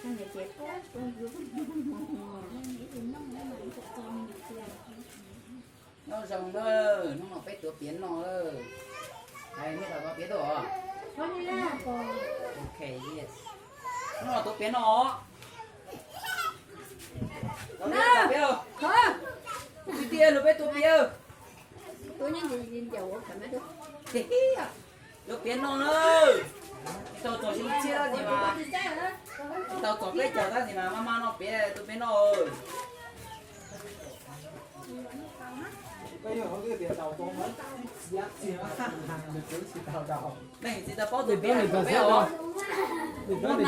Nyob zoo na, hnub no peb tuav piav noj. Hais nej tau piav tuaj os. Ok, yes. Hnub no tuav piav noj. Tuav piav, tuav piav. Kwv tij, lug peb tuav piav. Tuav piav noj na. Tsis tau txog xyoo tshiab tab sis mas, tsis tau txog peb caug tab sis mas maj maj noj piav, tuav piav noj. Leej txiv tau paub tuav piav noj peb os. Muab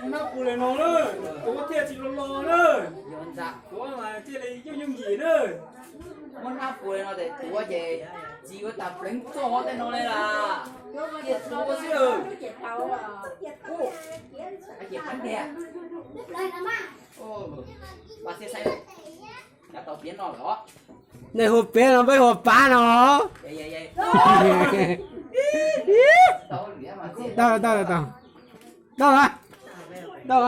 hnab puas li no na, tuav thiaj tsis los los na. Tuav mas thiaj li yooj yooj yim na. Muab hnab puas li no ces tuav ces txiv ua tag pleev txoj tej no li las. Tias tuav xwb. Ces qeeb tiag. Mas txiv saib, tau piav noj lawm os. Nej hu piav no, peb hu pab no. Tau, tau, tau. Tau, tau.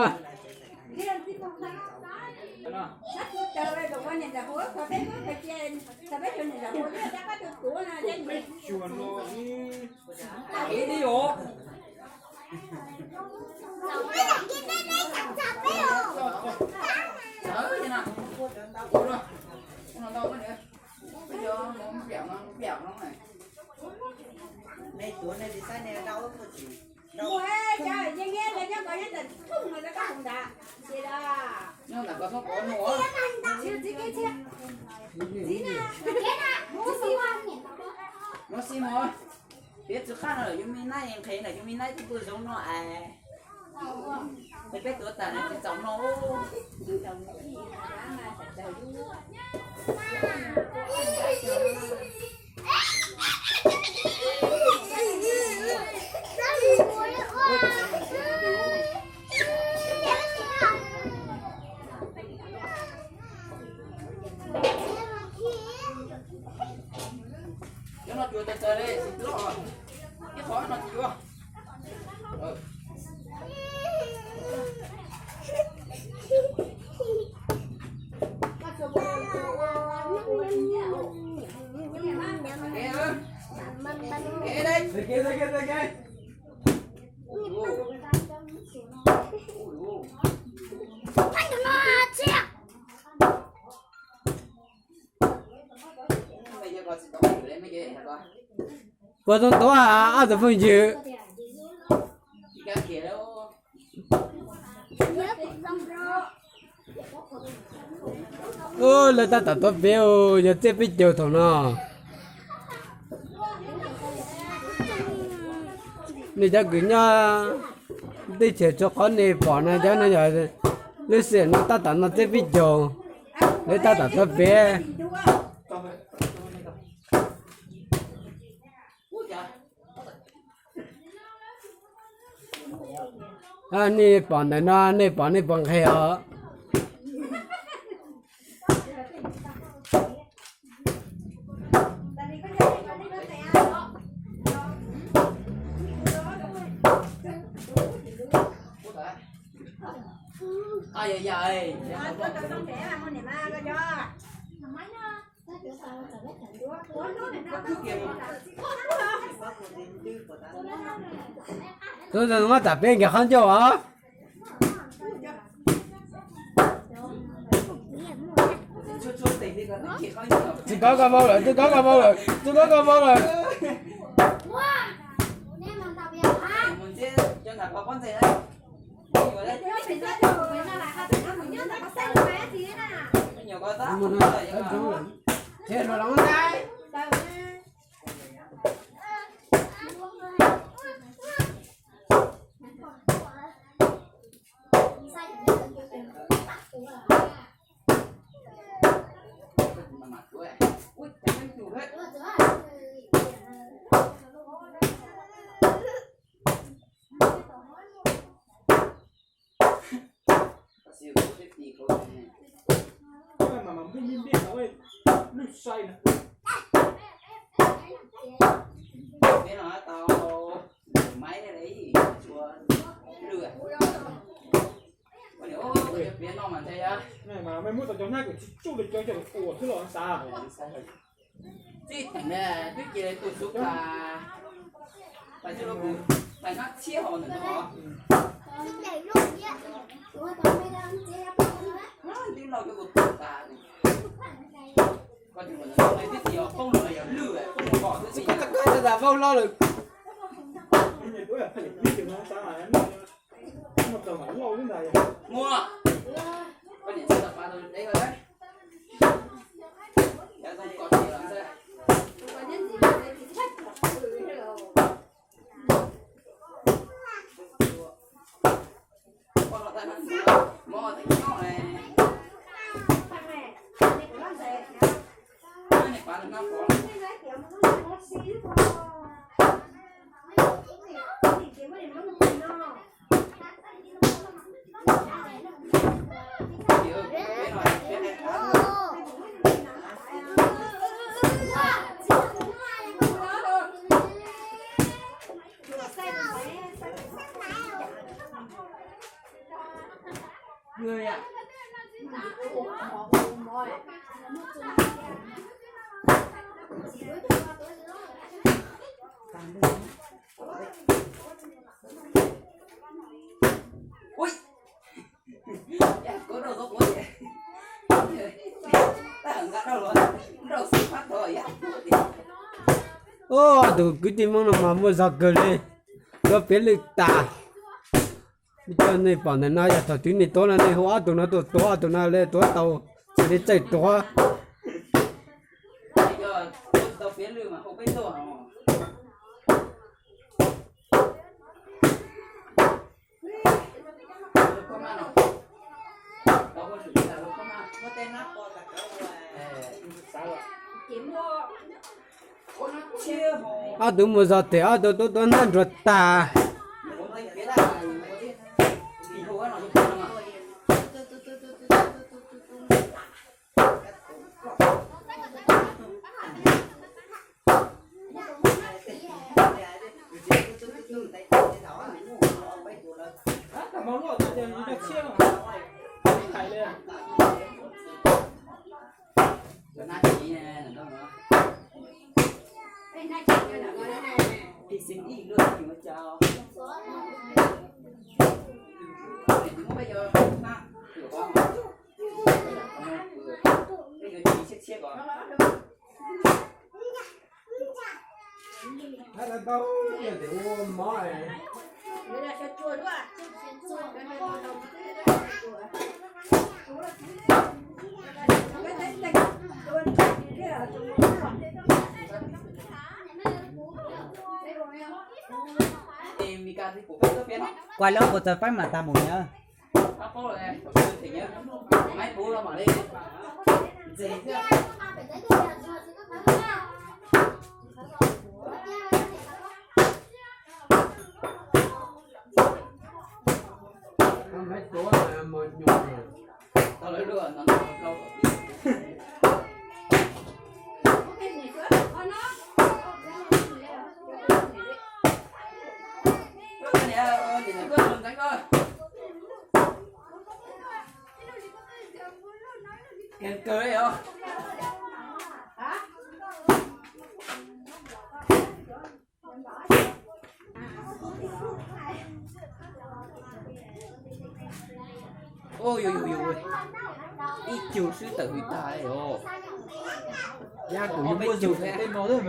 Nyob xij mog, piav txwv qab no lawm yus me naib nqhis na, yus me naib twb pw zoo no es. Peb tuav tas na tsis txaus no. Cov no cuav tawv tawv li, tsis loj, ib qho no tsis yuav. Puas tau tuav ob tug phooj ywg? Lawv tab tom tuav piav, yog txij peb caug thaum no. Nej cov kws nyob teb chaws txhua qhov nej pom no, cov no yog lub sij hawm no tab tom no txij peb caug, lawv tab tom tuav piav. Nej pom ntawm no, nej pom nej puas nqhis os? Tus muab tam peb nkag qhov ncauj os. Tsis kov koj vau lawm, tsis kov koj vau lawm, tsis kov koj vau lawm. Mej muab tau cov hnab kuv tsis tsuj li cov cov kuv ua xwb los xav. Txij tim ne twb cia li tus xub tas, tas tsis los kuv, tas hnab txhiab hos ntawm no. Twb no kuv tus tas, koj tus ntawd twb tsis yog poob los yog lwj, poob los kom twb tsis yog. Koj tas vau hlo lawm. Muaj, koj niam txiv tau pa rau deb ko. Ua tus kwv tij Hmoob no mas muaj zog kawg li, tuav piav lwm tas. Coj nej pom ntawm no yog thaum twg nej tuav no nej hu ob tug no tuaj tuav, ob tug no lawv tuav tau, cia li txawj tuav. Ob tug mus zog tes ob tug tuav tuav hnab nruag tag. Kuv lub kuv txawv faib mas tas mus na. Ib cug swb tawm hws tag os. Yog kuv yuav muaj cug tej no lawm.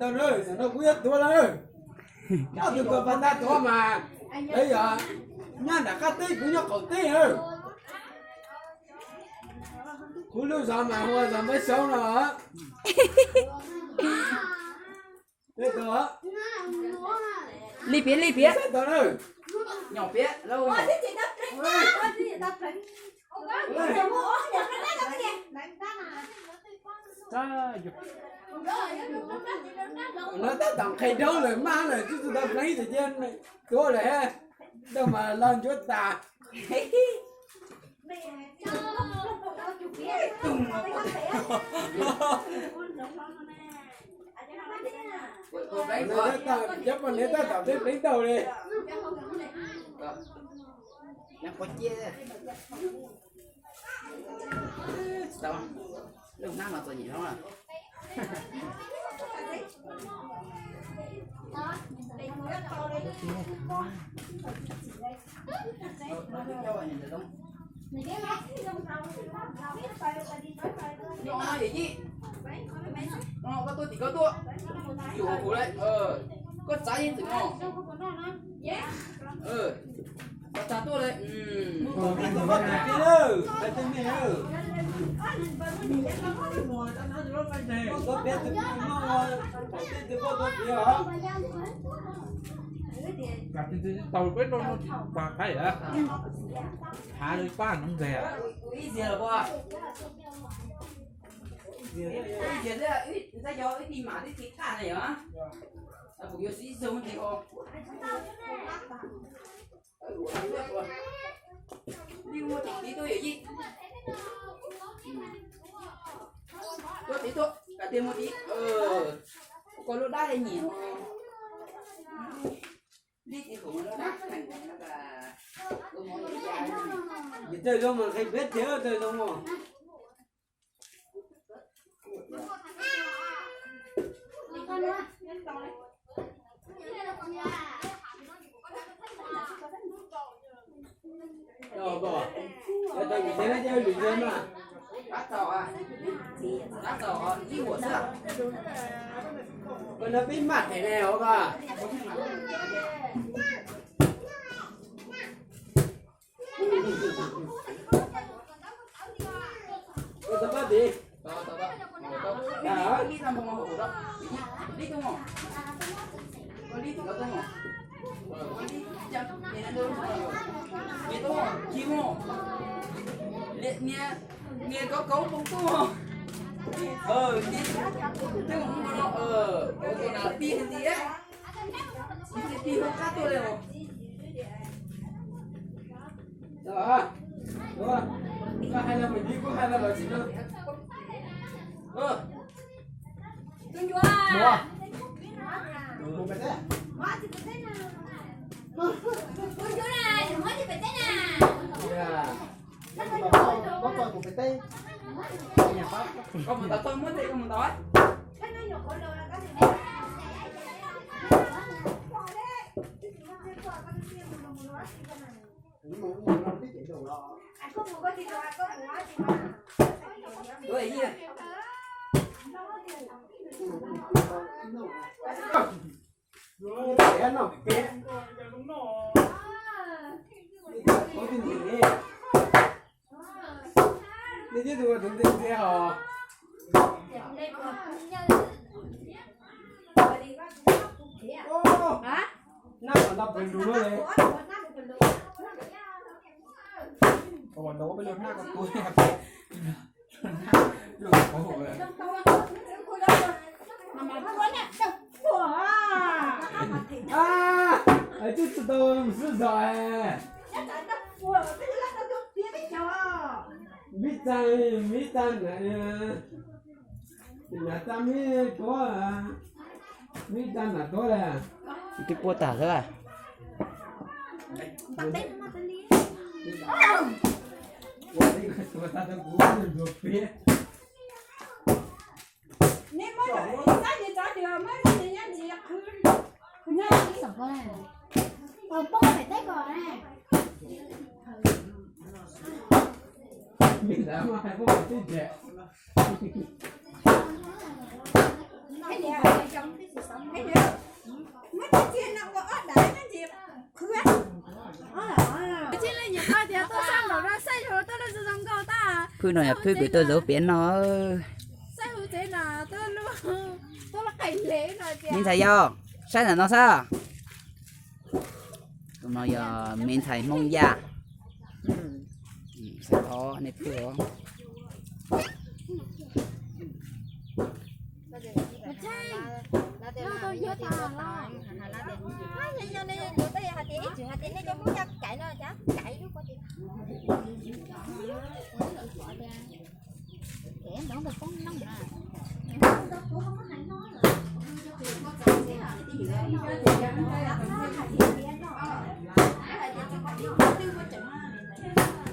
Tau na, tam no kuv yuav tuav lawm. Ob tug ko pas ntag tuav mas, lawv yog nyob nram qab teb, kuv nyob qaum teb na. Kuv lub zos mas hu ua zos Maiv Xyoob no. Li piav li piav. Nyob piav. No tab tom nqhis daub lawm, maj lawm, twb tsis tau pleev tiag tiag, tuav lawm, ntawd mas los ncuav tas. Cov poj niam tab tom twb pleev taug li. Lub hnab no txom nyem hlob na. Nyob no yawm yij, no koj tuaj tim koj tuaj, yuav kuv lawm, koj txav yeej txwm no. Koj txav tuaj lawm. Tau peb rau no pas qhaib, hav li pab no ntag. Ib ziag, ib ziag, ib ziag, ib tim mam twb tsis qaj na yom. Kuv yuav siv zoo ntsis os. Li muaj tiv tuaj yawm yij. Tuaj tiv tuaj, kam tias muaj tiv. Koj lub dab li nyiam. Li tiv hauv lub dab. Yog tej zoo mas qhia peb tiag, tej zoo mas. Koj no peb maj them ne os koj. Koj tau pab tid. Niag koj koob poob tuaj. Tej mus no, tus nas tij ntxiv, tij hlub qab tuaj li os. Koj hais los mas ntxiv, koj hais los los tsis no. Koj mus tau, koj muab tej koj mus tau. Nej twb tus ua tus ntej ntxiv hos. Nab kom tau pawg lug li. Twb tsis tau mus xwb zos. Vib txag, vib txag na, na txag vib tuab, vib txag na tuab li. Twb puab tag xwb. Phwj no yog phwj kws tuaj zaub piav no. Me ntxhais yau, saib ntawm no xwb. Tus no yog me ntxhais Hmoob Yaj. Saib thov nej phwj os.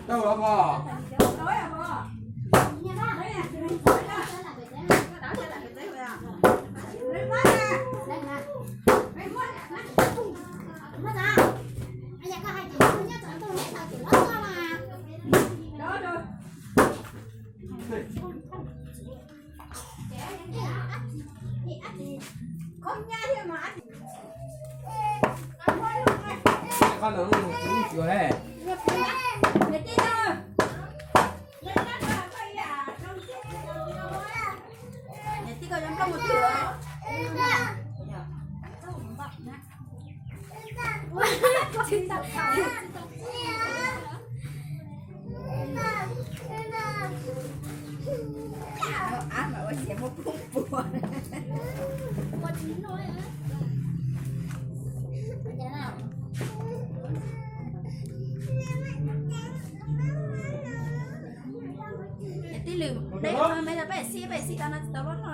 Tau los pom. Tij lwm deb me, peb xib, peb xib tau no tsis tau loj no.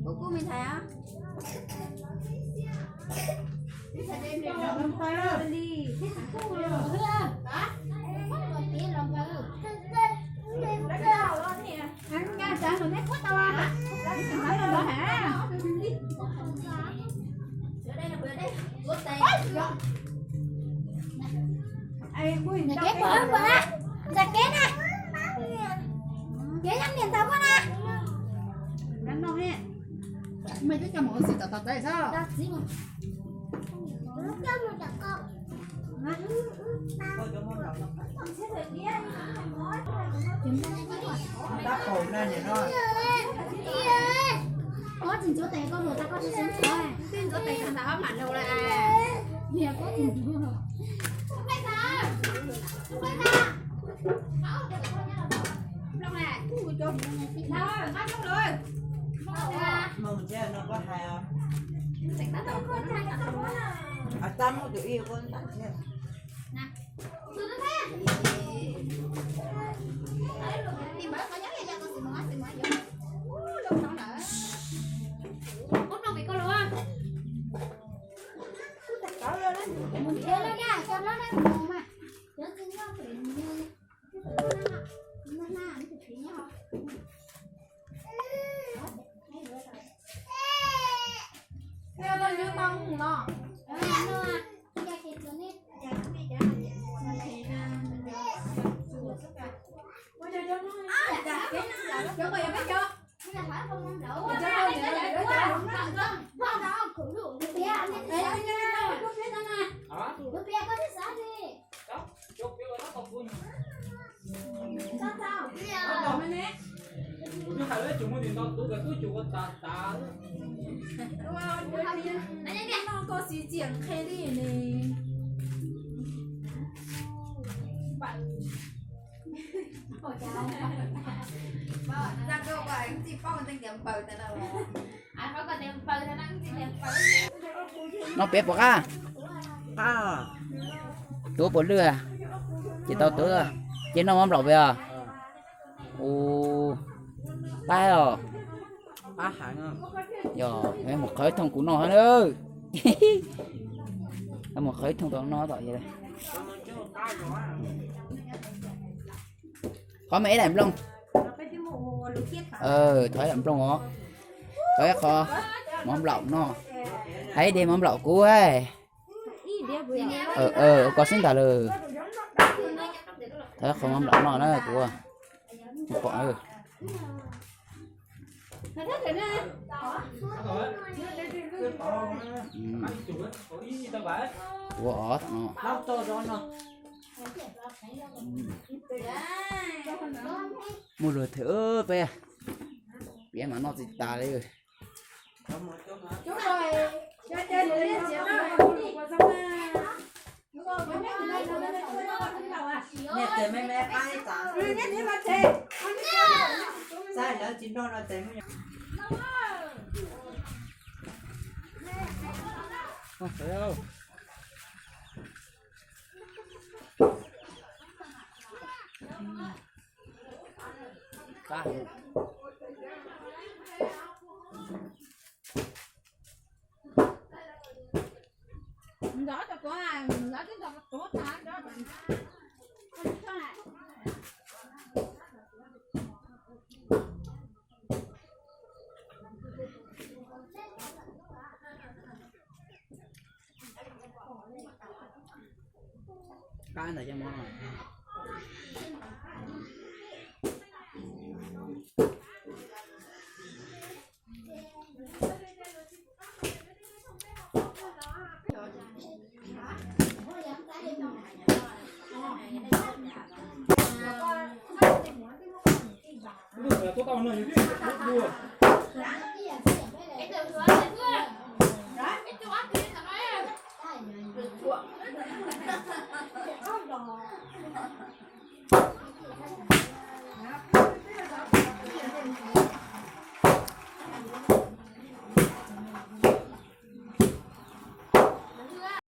Kuv kuj me ntxhais. Ntxhais kev pom pom na, ntxhais kev na, kev yeej niam ntawd koj na. Mej twb coj mus ua txiv tom tau txawv xwb. Tab paum na nim no. Koj tsis ntxuav tes koj mus tau koj tsis ntxuav. Twb ntxuav tes tag nrho mam nug lawm. Niam koj tsis ntxuav. Mus thiab no koj hais os. Tab muaj tus ib koj ntag thiab. Koj txiv txiam qhe li ne. No peb puas qab? Tuav puas lwj? Ces tau tuav, ces noj mov nplaum peb os. Ua, qab os. Yog mus qhwv thooj kuv noj na. Mus qhwv thooj tau noj tom. Qhov me ib daim nplooj. Thov ib daim nplooj os. Thov ib qho mov nplaum noj. Hais ib diav mov nplaum kuv. Ua koj xwb ntag lawm. Thov ib qho mov nplaum noj na kuv. Pom. Ua os tom no. Muaj luag thwm peb, piav mas noj tsis tas li. Niam tes me me qab ib txam. Xav lawv tsis noj no tes me nyuam. Qab ntawd coj mus.